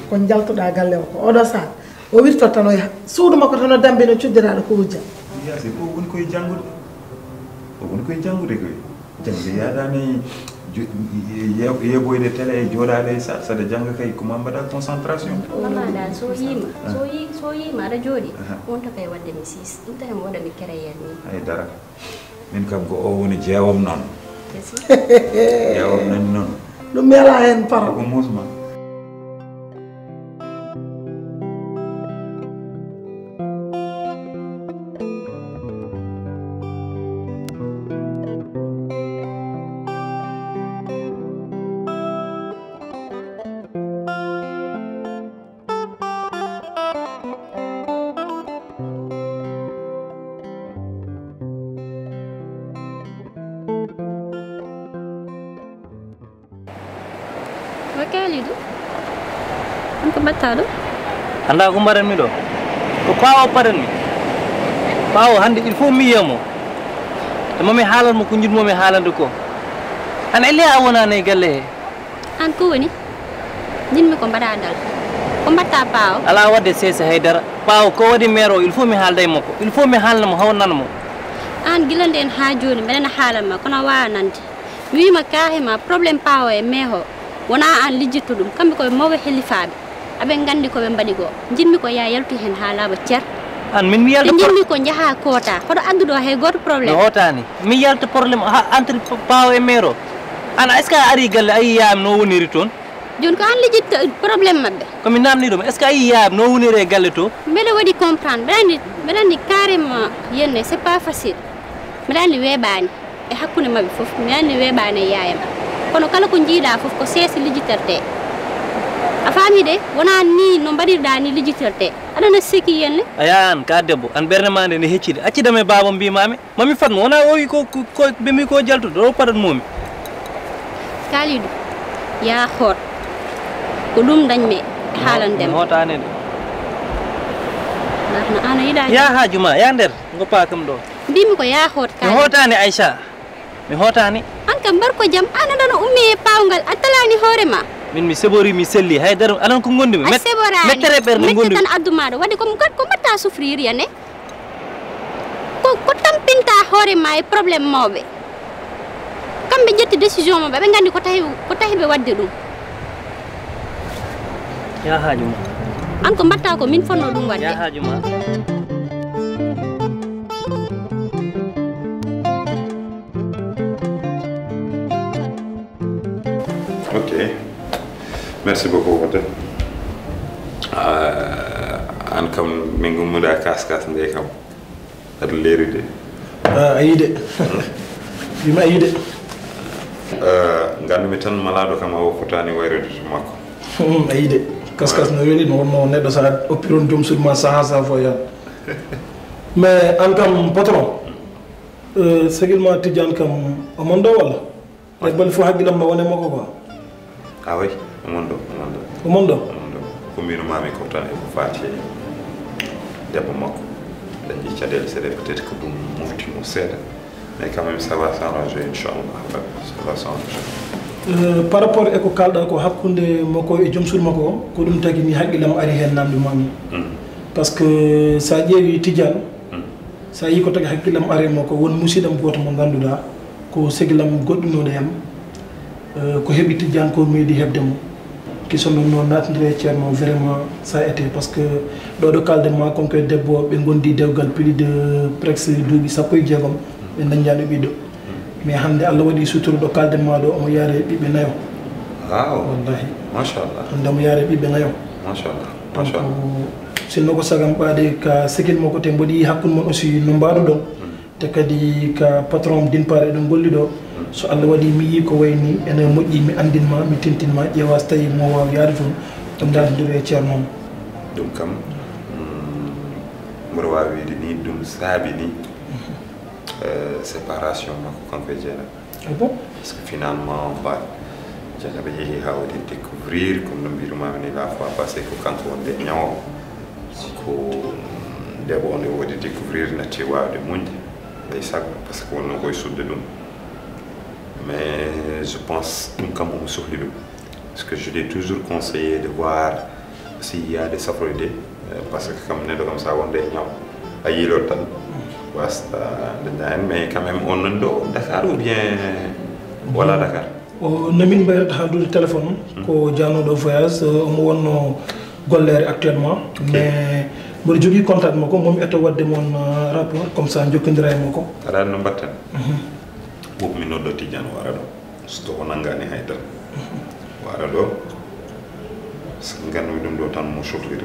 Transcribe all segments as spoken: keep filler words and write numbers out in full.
Ko jaltuɗaa galle o, ko oɗo saan o wirtoto tan o yaha. Suudu makko tan o dambi no cuddiraaɗo ko wujja. Yaasin, o woni koye janngude. O woni koye janngude koye. Janngude yaadaani jo-, ye-, yeeɓoyde télé e jooɗaade e sa-, saɗa jannga kay ko ma mbaɗa concentration. Maman daal, so yiima, ah, so yi-, so yiima aɗa jooɗi, aha, on to kay waɗde mi six. Ɗum tawi mi waɗa mi créer ni. Hay dara. Min kam ko o woni jeewam noon. Kesi. Jeewam nani noon. Ɗum mi alaa heen paro. Ko muusma. Wa Kalidou, on ko mbaɗtaa ɗo? Anndaa ko mbaɗanmi ɗo? Ko Paawo paɗanmi. Paawo, hannde il faut mi yiya mo. E mo mi haalan mo ko njiɗ-mi mi haalande ko. An, elle a wonaani e galle he? An ko woni? Njiɗ-mi ko mbaɗaa dal. Ko mbaɗtaa Paawo? Alaa waɗde seese hay dara. Paawo ko waɗi meer o, il faut mi haalda e makko. Il faut mi haalna mo, haw nana mo. An gila ndeen haa jooni, mbeɗa na haalan ma, kono a waawaa nande. Mi wiima kaahe ma, problème Paawo e meeho, wonaa aan lijjitto ɗum. Kamɓe ko ɓe mawɓe helifaaɓe. Aɓe nganndi ko ɓe mbaɗi ko. Njiɗmi ko yaa yaltu heen haa laaɓa cer. An, min mi yalta. Ɓe njiɗmi ko njahaa koota. Hoɗo adduɗo hay gooto problème. Mi hootaani. Mi yalta problème ha entre Paawo e meero. An, est-ce que a ari galle, a yii yaayam no woniri toon? Jooni ko aan lijjitto problème maɓɓe. Ko mi naamnii ɗum, est-ce que a yii yaayam no woniri e galle to? Mbeɗa waɗi comprendre. Mbeɗa anndi, mbeɗa anndi carrément, yenne, c'est pas facile. Mbeɗa anndi weeɓaani e hakkunde maɓɓe fof. Mbeɗa anndi weeɓaani e yaayam. Kono kala ko njiiɗaa fof ko seese lijjitertee. A faami de, wonaa nii no mbaɗirɗaa nii lijjitirtee. Aɗa na seki yenne? A yaha an, ka debbo, an ɓernde maa nde ne heccidi. Accidam e baaba mbiimaami, mami fatma, wonaa o wi ko, ko, ko ɓe mbi ko jaltuɗo, o paɗat moomi. Kalidou, yaa hoot. Ko ɗum dañmi e haalande mi. Mi hootaani de. Ndax na aan a yiɗaa. Yaa haaju ma, yaa nder, ngoppa kam ɗo. Mbiimi ko yaa hoot. Mi Kalidou, hootaani, Aïcha. Mi hootaani. Aan kam mbar ko jam, aan aɗa no ummi e paawngal, a talaani hoore ma. Min mi sebori, mi selli, hay dara, aɗa ko ngonndumi. A seboraani. Mettere ɓernde ngonndumi. Mette tan addu maaɗa, waɗi ko, ko mbaɗta souffrir yenne. Ko, ko tampinta hoore ma e problème mawɓe. Kamɓe ƴetti décision maɓɓe, ɓe nganndi ko tahi, ko tahi ɓe waɗde ɗum. Yaa haaju ma. Aan ko mbaɗta ko min fotnoo ɗum waɗde. Yaa haaju ma. Ok. Merci beaucoup, Wata. Ah, aan kam, min ngummuɗa kas kas nde kam. Aɗa leeri de. Ah, a yii de. Wima a yii de. Ah, nganndu-mi tan malaaɗo kam awa fotaani wayrude to makko. Hmm, a yii de. Kas kas no weli, no wonno neɗɗo sa oppiron joom suudu ma saha sa foyan. Mais aan kam patron, euh, segil ma Tidiane kam, o mon ɗo walla? E bal fof hakkillam ma wone makko quoi. Ah oui, omon ɗo, omon ɗo. Omon ɗo? Omon ɗo. Ko mbino mami ko tan e ko fati e debbo makko. Dañi caɗeele seeɗa, peut-être ko ɗum mofti mo seeɗa. Mais quand même, ça va s'arranger, inchallah. Ça va s'arranger. Euh, par rapport e ko kalɗa ko hakkunde makko e joom suudu makko o, ko ɗum tagi mi hakkillam ari heen namdi mami. Mm. Parce que sa ƴeewi Tidiane, mm, sa yii ko tagi hakkillam ari e makko, won musidɗam gooto mo ngannduɗaa ko segilam goɗɗinooɗo yam, eh, ko heɓi Tijjaan ko meeɗi heɓde mo. Ki so ɗum noon naatnde e ceerno, vraiment, ça a été, parce que ɗo ɗo kaalden ma, kon koye debbo, ɓe ngondi dewgal plus de presque duuɓi sappo e jeegom, ɓe dañjaano ɓiɗɗo. Mais hannde Allah waɗi sutura ɗo kaalden ma ɗo, omo yaare ɓiɓɓe nayo. Waaw. Wallahi. Machallah. Hannde omo yaare ɓiɓɓe nayo. Machallah. Donc, machallah, sinno ko sagam ɓaade ka sekil mo ko te mboɗi hakkunde mon aussi no mbaɗuɗon. Mm. Te kadi ka patron am d'une part eɗen golli ɗo. Mm. So Allah waɗi mi yii ko wayni ene moƴƴi mi anndin ma, mi tintin ma, ƴeewa so tawi mo waaw yaade toon. Ok. Ɗum daal ndiro e ceerno am. Ɗum kam, mm, mboɗo waawi wiide ni ɗum saabi ni, mhm, eh, séparation makko kanko e Jeynaba. Ah bon? Parce que finalement, ba, Jeynaba yehi ha waɗi découvrir, comme no mbiɗumami ni la fois passée, ko kanko wonde ñawo. Ko debbo wonde waɗi découvrir natti wawde muñde. Ley sago, parce que wonno koye sudde ɗum. Mais je pense ɗum kam omo sohli ɗum. Parce que je l'ai toujours conseillé de voir s'il y a des safroyde, euh, parce que kam neɗɗo kam sa wonde e ñaw a yiilot tan wasta nde ñahen, mais quand même on nan ɗo Dakar ou bien wala Dakar? O nomin mbayrata haaldude téléphone, hmm, ko jaanoɗo voyage, euh, omo wonno golleere actuellement. Ok. Mais mboɗo jogii contact makko, momi etto waɗde mon, euh, rapport, comme ça jokkondira e makko. Aɗa anndi no mbatten? Mhm. Woɓmi noddoo Tijjaan o ara ɗo. So taw o nanngaani hay dara, o ara ɗo, so nganndu-mi ɗum ɗo tan mo sohliri.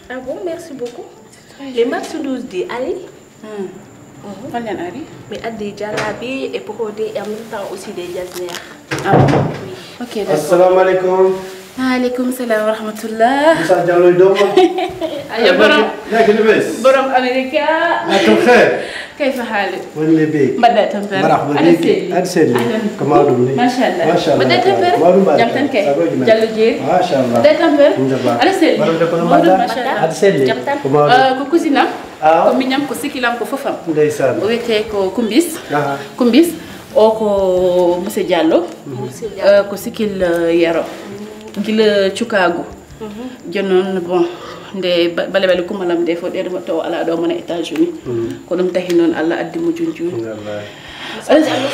Ah bon, merci beaucoup. Les marchandises de Ali. Hmm. Mhm. Hollen ari? Mi addi jallaabi e brodé et en même temps aussi des jasneer. Ah bon? Oui. Ok, d'accord. Assalamu alaikum. Wa alaikum salam wa rahmatullah. Moussa Diallo e dow ma. Ayo, borom. Yaa kene bes. Borom Amerika. Yaa to xeer. Kayfa haali? Wonde bee. Mbaɗɗa tampere? Mbaɗa ko bee. Aɗa selli? Aɗa selli. Ahlan. Ko mawɗum ni. Machallah. Machallah. Mbaɗɗa tampere? Mawɗum mbaɗa. Jam tan kay? Sagoji men. Jallo jeeri. Machallah. Mbaɗɗa tampere? Jam tan. Aɗa selli? Mbaɗɗa tampere? Mawɗum, mawɗum, machallah. Aɗa selli? Jam tan. Ko mawɗum. Ah, ko kusinam. Aw. Ko miñam, ko sikkilam, ko fofam. Ndeysaan. O wiyetee ko Kumbis. Aha. Kumbis, o ko Monsieur Diallo. Mhm. Monsieur Diallo. Eh, ko sikkil, eh, Yero. Gila cukaagu. Mhm. Jooni noon, bon, nde ba-, bale bale kumalam nde fof, ɗeɗo mbaɗta o alaa ɗo mona États-Unis. Mhm. Ko ɗum tahi noon Allah addi mo Junjun. Wallahi. Aɗa selli?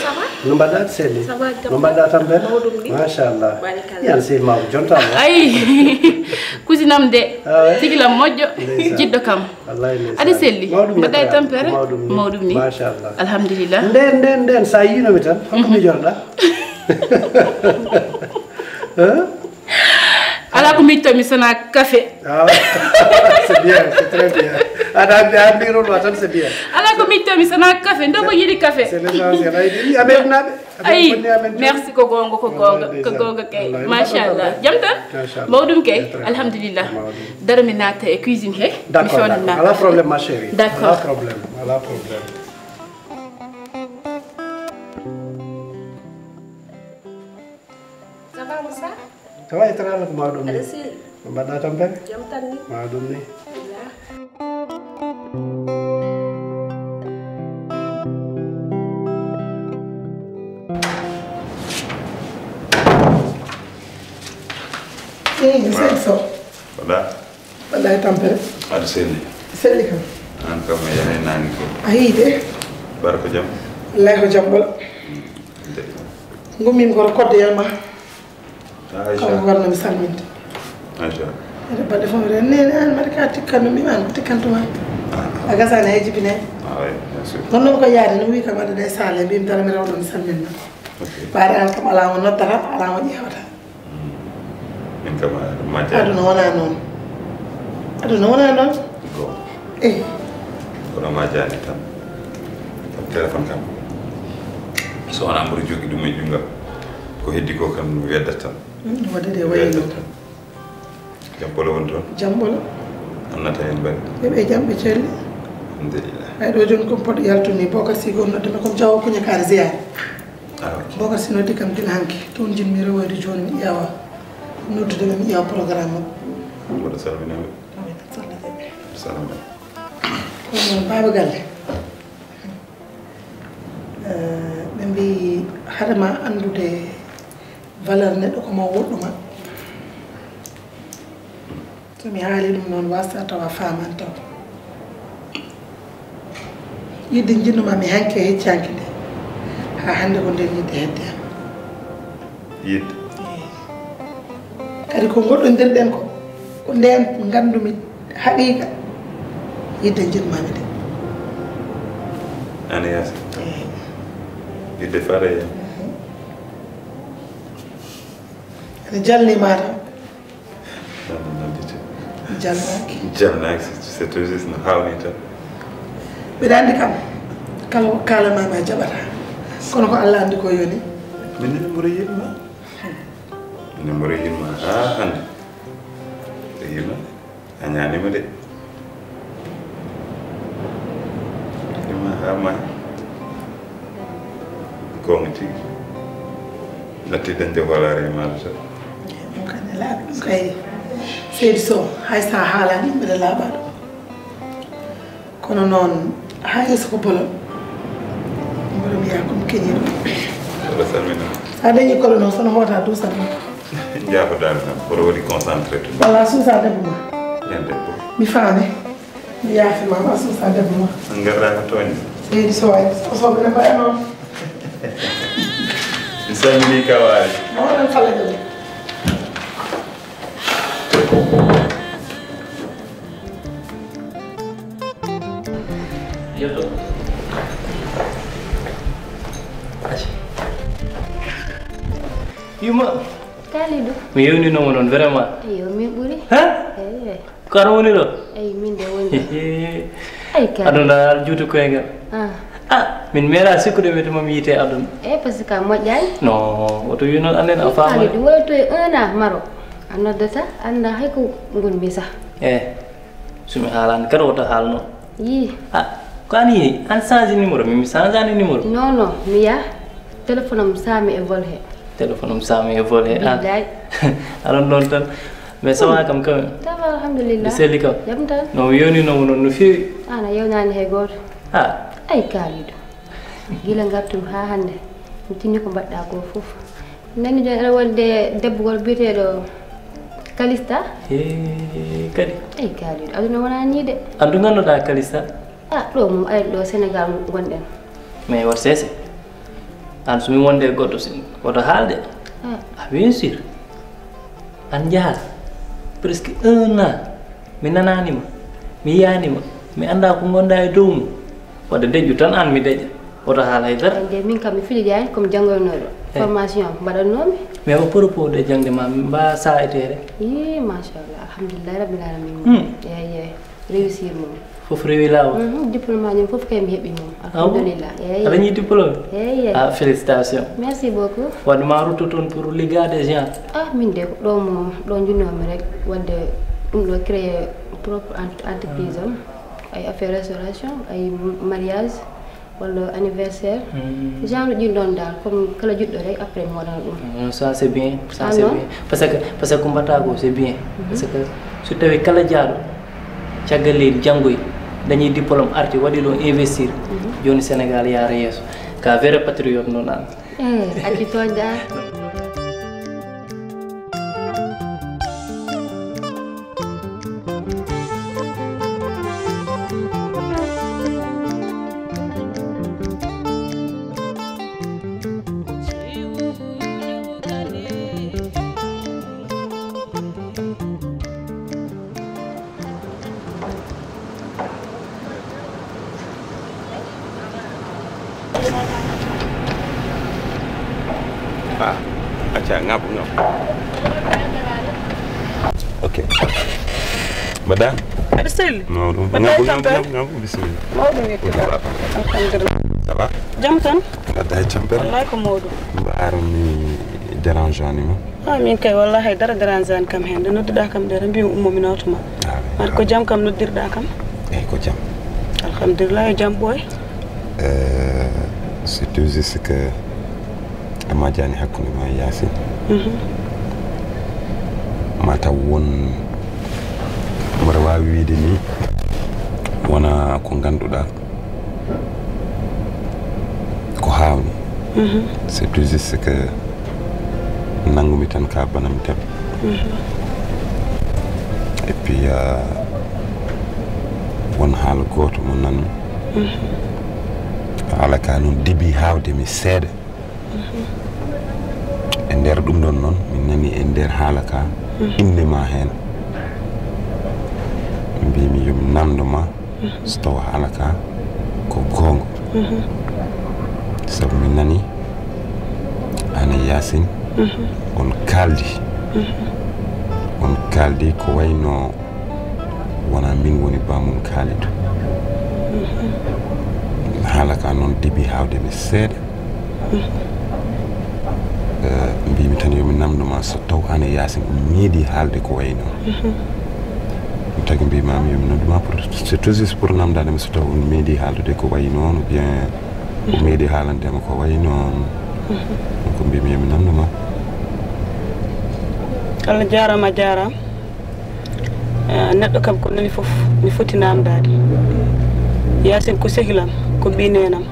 No mbaɗɗa, aɗa selli? Ça va, jam tan. No mbaɗɗa tampere? Mawɗum ni. Machallah. Barikalla. Yan sey ma ko jonta mo. Ay, kusinam de. Ah, ouais? Sigilam moƴƴo. Ndeysaan. Jiɗɗo kam. Wallahi, ndeysaan. Aɗa selli? Mawɗum. Mbaɗɗa e yettoraama. Tampere? Ko mawɗum ni. Mawɗum ni. Machallah. Alhamdulillah. Nden, nden, nden, sa yiinomi tan, hokko, mhm, miijotoɗa? Huh? Alaa Ko miijtomi so wonaa kafe. Ah, c'est bien, c'est très bien. Aɗa anndi, anndi rolo tan, c'est bien. Alaa ko miijtomi so wonaa kafe, nde o yiɗi kafe. C'est l'essentiel. Ay, ɗi Amerinaaɓe. Ay, merci, ko goonga, ko goonga, ko goonga kay. Machallah. Jam tan? Mawɗum kay. Alhamdulillah. Daro mi naata e cuisine he. Mi fewnanma. Alaa problème, ma chérie. D'accord. Alaa problème, alaa problème. Ça va, Moussa? Tawa e taraala ko maa ɗum ni. Aɗa selli? Ko mbaɗɗa tampere? Jam tan ni. Maa ɗum ni. Eyi, seydi Sow. Mbaɗa? Mbaɗa e tampere? Aɗa selli? Selli kam. Aan kam a yahii naange ko. A yii de. Mbar ko jam? Wallay ko jam ɓolo. Ngummiimi koto kodde yalma. Aïcha. Kanko warno mi salminde. Aïcha. Ede baɗɗe fof mbiɗa nene an mbaɗa ka tikkanno mi an ko tikkantuma. A gasani hay jibine. Ah oui, bien sûr. Kono noon ko yaade no wi kam aɗa ɗe sale mbimi dara mi rewɗo mi salminma. Ok. Ɓaade an kam ala mo noddata ala mo ƴeewata. Min kam aɗa majja. Aduna wona noon. Aduna wona noon. Go. Eyi. Kono ma jaani tan. Kam téléphone kam. So wona mboɗo jogii ɗum e junngal. Ko heddi ko kam mi weddat tan. Wadde de wayi noon. Jam ɓolo woni toon? Jam ɓolo. Annata en mbaɗi? Ɓe ɓe jam ɓe celli. Alhamdulillah. Ay ɗo jooni ko mboɗo yaltuni boka si ko noddumi ko jawo kuña kaari ziyaare. Ah, ok. Boka si noddi kam gila hanki. Toon jinmi rewoyde jooni mi ƴeewa. Noddude ɓe mi ƴeewa programme makko. Mboɗo salmina ɓe. Salam. Kono noon baaba galle. Ɓe mbi haɗama anndude valeur neɗɗo ko ma woɗɗuma. So mi haali ɗum noon wasa tawa faman taw. Yidde jinnuma mi hanke heccanke nde ha hannde ko nden yidde hedde am. Yidde. Kadi ko goɗɗondirɗen ko ko nden ngandumi haqiqa yidde jinnumami nde. An yasa. Yidde fare ya. Ene jalnima tan. Jalnaaki. Jalnaaki, c'est tout juste no haawnii tan. Mbiɗa anndi kam kala ko kaalanmaami a jaɓataa, kono ko Allah anndi ko yoni. Min ne mboɗo yiɗma. Min ne mboɗo yiɗma haa hannde. Mboɗo yiɗma de. A ñaaniima de. Ima hama. Gonga tigi. Natti dañde walaare e maɗa tan. Ɗum kadi laaɓi ɗum kay. Seydi Sow, hay sa haalani mbiɗa laaɓa ɗum. Kono noon haa yeeso ko bolol. Mboɗo mbiya ko mi keñiiɗo. Mboɗo salmina. Sa dañi kolo noon sono hoota duusa ɗum. Jaafoɗaami tan, mboɗo waɗi concentré tun. Walla suusa debbo ma. Yan debbo. Mi faami. Mi yaafi ma, ma suusa debbo ma. An garda ko tooñde. Seydi Sow ay, Sow Sow ɓe mbaɗa noon. Mi salmini kawaali. Ma waɗan falla debbo. Yetto. Yuma. Kalidou. Mi yewninooma noon vraiment. Eyo, min ɓuri. Ha? Eyi. Ko an woni ɗo? Eyi, min de woni ɗo. Ay, kadi. Aduna aɗa juuti koyngal. Ah. Ah, min meeɗa sikkude mi tuma mi yiite aduna. Eyi, parce que a moƴƴaani. Non, woto wi noon annen a faama. Kalidou, woto e un an maro. A noddata, annda hay ko ngonmi sah. Eyi. So mi haalaani kadi woto haalno. Yii. Ah, ko an yii, an change numéro, min mi changeani numéro. Non, non, mi yaha. Téléphone am saami e vol he. Téléphone am saami e vol he. Ah. Billaay. Aɗon ɗon tan. Mais ça va kam quand même. Ça va, alhamdulillah. Mi selli kam. Jam tan. No mi yewninooma noon no feewi. An a yewnaani hay gooto. Ah. Ay Kalidou. Gila ngartumi haa hannde. Mi tinni ko mbaɗɗa ko fof. Nani jooni aɗa wonde debbo goto biyeteeɗo Kalista. He kadi. Eyi Kalidou, aduna wona ni de. An du ganduɗa Kalista? Ah, ɗo mum ari ɗo Sénégal ngonɗen. Mais wat sese. An so mi wonde e goɗɗo si woto haalde. Ah, bien sûr. An jaha presque un an. Mi nanaanima, mi yiyaanima, mi anndaa ko ngonɗaa e dow mum. Wadde deƴƴu tan aan mi deƴa. Woto haal hay dara. Nde min kam mi filijaani comme janngoynooɗo. Eh. Formation mbaɗatnoomi. Mais au propos de jaŋde ma, mbaa saayeteere? Ii, machallah, alhamdulillahi rabbil alamin. Hmm. Eyi, eyi. Réussir mum. Fof rewi laawol? Mhm, diplôme aji fof kay mi heɓi mum. Alhamdulillah. Eyi. A dañi diplôme? Eyi, eyi. Ah, félicitations. Merci beaucoup. Wadde ma rutto toon pour liggaade e genre? Ah, min de ko ɗo mo, ɗo njunnoomi rek, wadde ɗum ɗo créer propre ent-, entreprise am. Ay affaire restauration, ay mariage, walla anniversaire. Hmm. Genre ɗin ɗon dal, comme kala jiɗɗo rek, après mi waɗana ɗum. Hmm, ça c'est bien, ça c'est bien. Parce que, parce que ko mbaɗɗa ko c'est bien. Mhm. Parce que so tawi kala jaaɗo caggal leydi janngoyi, dañi diplôme, arti, waɗi ɗo investir, mhm, jooni Sénégal yaara yeeso. Ka vrai patriote noon an. Eh, acci tooñde an. Ah, acca, ŋabu, ŋabu. Ok. Mbaɗa? Aɗa selli? Mawɗum. Mbaɗa ŋabu, e ŋabu, tampere? Ŋabu, ŋabu, bisimilla. Mawɗum, yettude. Alhamdulillah. Ça va? Jam tan? Mbaɗa e tampere? Wallahi ko mawɗum. Mbaɗa mi dérange ani ma? Ah, min kay, wallahi, hay dara dérange ani kam heen. Nde nodduɗaa kam nde, tan mbiimi ummo, mi nawta ma. Ah, oui. An ko jam kam noddirɗaa kam? Eyi, ko jam. Alhamdulillah, yo jam ɓooy. Euh, c'est tout juste que a majjaani hakkunde ma e Yaasin. Mhm. Ma taw won, mboɗo waawi wiyde ni, wona ko ngannduɗaa. Ko haawni. Mhm. C'est tout juste que nanngumi tan ka banam debbo. Mhm. Et puis, euh, won haala gooto mo nanmi. Mhm. Haala ka noon dibi haawde mi seeɗa. Mhm. E nder ɗum ɗon noon, mi nani e nder haala ka, mhm, innde ma heen. Mbimi yo mi namndo ma, mhm, so tawa haala ka ko goonga. Mhm. Sabu mi nani an e Yaasin, mhm, on kaaldi. Mhm. On kaaldi ko wayno wona min woni bammum Kalidou. Mhm. Haala ka noon dibi haawde mi seeɗa. Mhm. Eh, mbimi tan yo mi namndo ma so taw an e Yaasin on meeɗi haalde ko wayi noon. Mhm. Ɗum tagi mbimami yo mi noddu ma pour, c'est tout juste pour namdade ma so taw on meeɗi haaldude ko wayi noon, ou bien o meeɗi haalande ma ko wayi noon. Mhm. Ɗum ko mbimi yo mi namndo ma. Allah jaaraama, a jaaraama. Ah, neɗɗo kam ko nani fof, mi foti namdaade. Yaasin ko sehil am, ko ɓii neenam.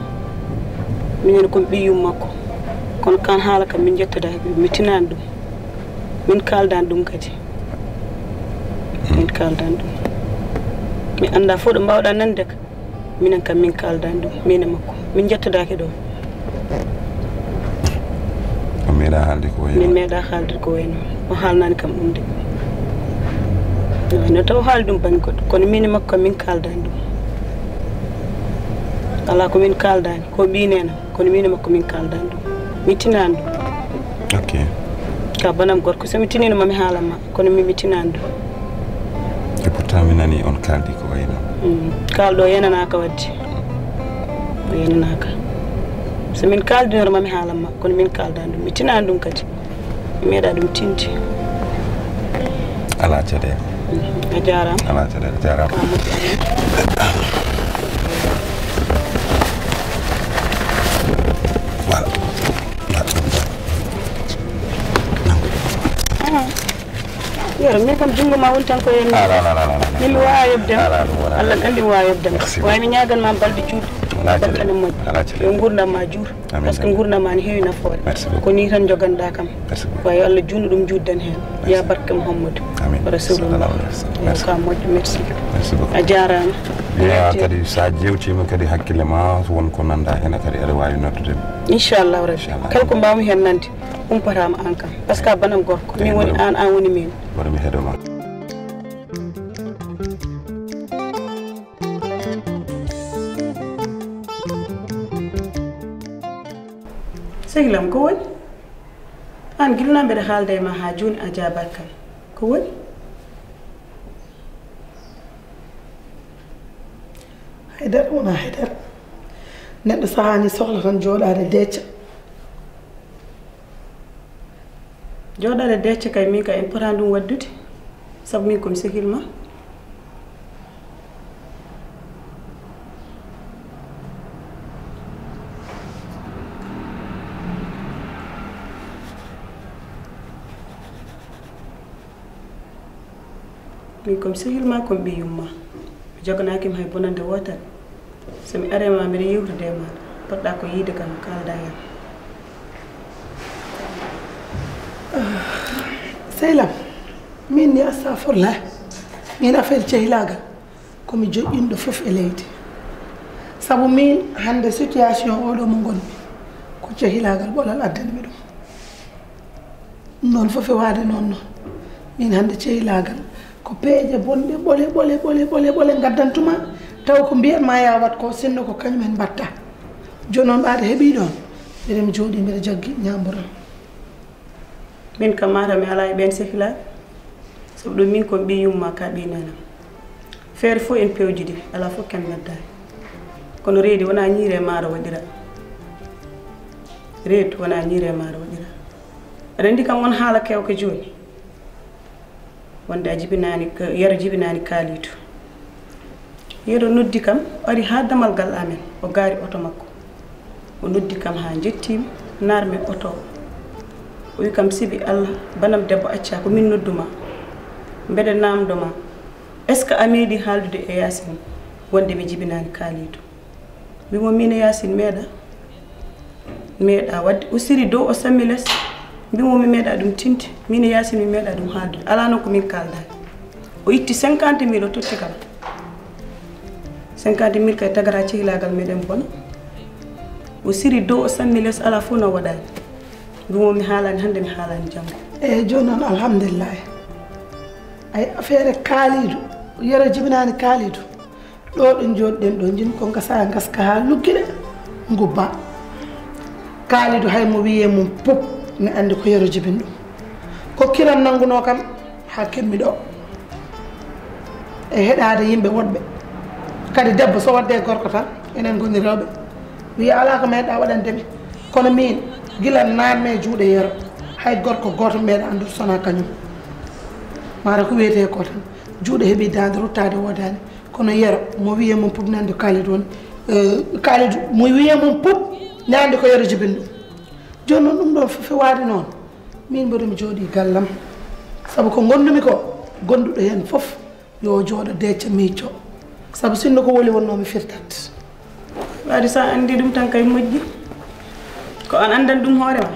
Minen ko mi ɓiyyum makko. Kono kan haala kam min njettodaaki ɗum, mi tinaani ɗum. Min kaaldaani ɗum kadi. Min kaaldaani ɗum. Mi anndaa fof ɗo mbaawɗaa nande ka. Minen kam min kaaldaani ɗum, min e makko. Min njettodaaki ɗo. O meeɗa haalde ko wayi noon? Min meeɗa haalde ko wayi noon. O haalnaani kam ɗum de. No, no taw haali ɗum bannge goɗɗo. Kono min e makko kam min kaaldaani ɗum. Alaa ko min kaaldaani. Ko ɓii neenam. Kono min e makko min kaaldaani ɗum. Mi tinaani ɗum. Ok. Ka banam gorko, so mi tiniino ma mi haalan ma. Kono min mi tinaani ɗum. Et pourtant mi nani on kaaldi ko wayi noon. Mm. Kaalɗo yenanaaka wadde. O yenanaaka. So min kaaldinor ma mi haalan ma, kono min kaaldaani ɗum. Mi tinaani ɗum kadi. Mi meeɗa ɗum tinde. Alaa caɗeele. Mm. A jaaraama. Alaa caɗeele, a jaaraama. Ka moƴƴi. Voilà. Voilà. Nangu. Ah. Yoro, min kam junngo ma woni tan ko heen. Ala, ala, ala, ala, ala. Min mi waawaa yoɓde. Ala, ɗum wonaa. Allah anndi mi waawaa yoɓde. Merci beaucoup. Waawi mi ñaagan ma balɗe juutɗe. Alaa caɗeele. Battane moƴƴe. Alaa caɗeele. Yo nguurndam ma juur. Amiin, amiin. Parce que nguurndam ma ne heewi nafoore. Merci beaucoup. Ko nii tan njoganɗaa kam. Merci beaucoup. Waawi yo Allah juutnu ɗum juutden heen. Merci. Yaa barke Muhammadu. Amiin. Rasulullah. Sallallahu alaihi wasallam. Merci. Ka moƴƴo, merci. Merci beaucoup. A jaaraama. Yaa kadi so a jeewtiima kadi hakkille ma won ko nanndaa heen kadi aɗa waawi noddude mi. Inchallahu rabbi. Inchallah. Kala ko mbaawmi heen nande. Umpataama aan kam. Parce que a banam gorko. Min woni aan, aan woni min. Mboɗo mi heɗo ma. Sehil am, ko woni? Aan gila mbeɗa haalda e ma haa jooni a jaabaaki kam. Ko woni? Haydara wonaa haydara. Neɗɗo sahaa ni sohla tan jooɗaade decca. Jooɗaade decca kay, min kay en potaani ɗum waɗdude. Sabu min ko mi sehil ma. Min ko mi sehil ma, ko mi ɓiyum ma. Mi joganaaki ma hay bonannde wootere. So mi arii ma, mbeɗa yewtude e maaɗa. Poɗɗa ko yiyde kam, kaalda e am. Sehil am, min ni, astafurlah, min affaire cehilaagal, ko mi joƴƴinɗo fof e leydi. Sabu min hannde situation oɗo mo ngonmi, ko cehilaagal ɓolal addani mi ɗum. Ɗum noon fof e waade noon noon. Min hannde cehilaagal ko peeje bonɗe ɓole, ɓole, ɓole, ɓole, ɓole ngaddantuma, taw ko mbiyatma ya wat ko, sinno ko kañum en mbatta. Jooni noon ɓaade heɓi ɗoon, mbeɗa mi jooɗi, mbeɗa jaggi ñaamboram. Min kam mata mi alaa e ɓeen sehilaaɓe, sabu ɗum min ko mi ɓiy yumma ka ɓiy nenam. Feere fof en pewjidi, alaa fof ken ngaddaani. Kono reedi wonaa ñiire maaro waɗira. Reedi wonaa ñiire maaro waɗira. Aɗa anndi kam won haala kewka jooni. Wonde a jibinaani, Yero jibinaani Kaaliidu. Yero noddi kam, o ari haa damal gal amen, o gaari oto makko. O noddi kam haa njettiimi, naarmi oto o. O wi kam, "Sibi Allah, banam debbo accaa, ko min nodduma. Mbeɗa naamndo ma, est-ce que a meeɗi haaldude e Yaasin wonde mi jibinaani Kaaliidu?" Mbimo min e Yaasin meeɗa. Meeɗa waɗde, o siri dow, o sammi les. Mbimo mi meeɗa ɗum tinde. Min e Yaasin mi meeɗa ɗum haaldude. Alaa noon ko min kaaldaani. O itti cinquante mille, o totti kam. Cinquante mille kay tagata cehilaagal meɗen bona. O siri dow, o sammi les, alaa fof no waɗaani. Mbimo mi haalaani hannde, mi haalaani janngo. Eeyi, jooni noon, alhamdulillahi. Ay, affaire Kaaliidu, Yero jibinaani Kaaliidu. Ɗo ɗo njooɗiɗen ɗo, njin ko ngasa ngaska haa luggiɗe, ngubba. Kaaliidu hay mo wiyee mum pup, mi anndi ko Yero jibin ɗum. Ko kiram nanngunoo kam haa kemmi ɗo. E heɗaade yimɓe woɗɓe. Kadi debbo so waɗde gorko tan, enen ngoni rewɓe. Wiya alaa ko meeɗa waɗande mi. Kono min, gila naatmi e juuɗe Yero, hay gorko gooto meeɗa anndude sonaa kañum. Mara ko wiyetee ko tan. Juuɗe heɓi daande ruttaade woodaani. Kono Yero, mo wiyee mum pup nande Kaaliidu woni, eh, Kaaliidu, mo wiyee mum pup nande ko Yero jibin ɗum. Jooni noon ɗum ɗoon fof e waade noon. Min mboɗo mi jooɗii gallam. Sabu ko ngondumi ko, gonduɗo heen fof yo jooɗo decca miicco. Sabu sinno ko woli wonnoo mi firtat. Waade so a anndi ɗum tan kay moƴƴi. Ko an anndan ɗum hoore ma.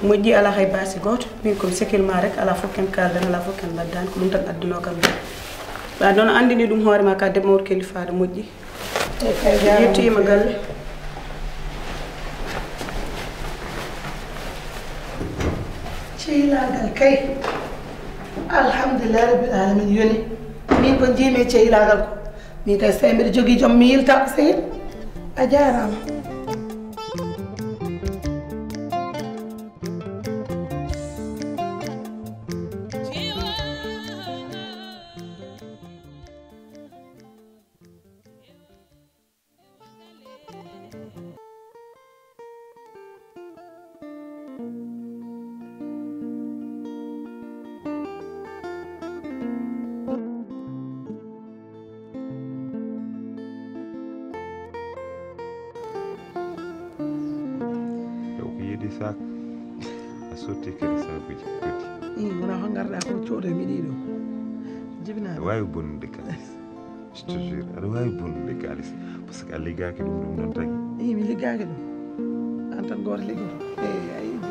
Moƴƴi, alaa hay baasi gooto. Min ko mi sehil ma rek, alaa fof ken kaaldan, alaa fof ken mbaddaan. Ko ɗum tan addunoo kam ɗum. Ɓa noon anndini ɗum hoore ma ka debbo mawɗo kelifaade moƴƴi. Eeyi, kay, jaaraama. Yettiima galle. Cehilaagal kay. Alhamdulillahi rabbil alamin yoni. Min ko njiimi e cehilaagal ko. Min kay so tawi mbiɗa jogii joom mi yilta ko sehil. A jaaraama. Ɗo ko yedi sak. A sotti kadi sakuji kadi. Ii, wona ko ngarɗa ko cooda mi ɗiɗo. Jibinaɗo. Wawi bonnude kadi. Je te jure, aɗa wawi bonnude kaalis. Parce que a liggaaki ɗum, ɗum ɗon tagi. Ii, mi liggaaki ɗum. An tan gooto liggoto. Eyi, a yiɗi.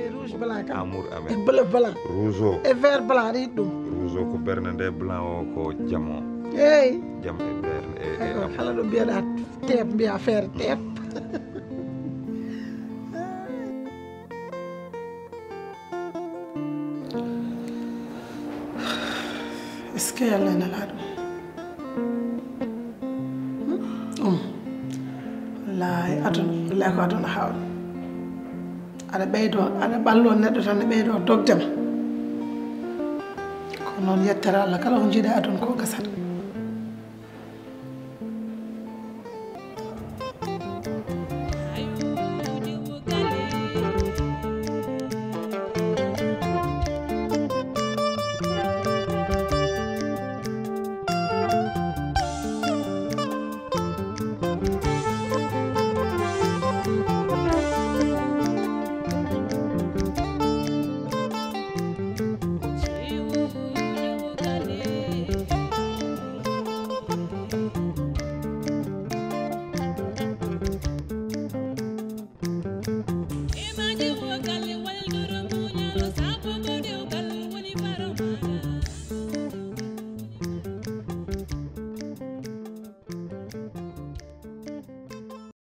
E rouge blanc kam. Amour amen. E bleu blanc. Rouge o. E vert blanc, aɗa yiɗi ɗum. Rouge o ko bernde nde, blanc o ko jam o. Eyi. Jam e bernde e, e amour. Kala ɗo mbiyaɗa teep, mbiya feere teep. Est-ce que Yalla e Nelaaɗo? Hmm? Um. Wallaahi aduna, wallaahi ko aduna haawnoo. Aɗa ɓeydoo, aɗa ɓalloo neɗɗo tan, ne ɓeydoo dogde ma. Ko noon, yettere Allah, kala ko njiiɗaa aduna ko gasata.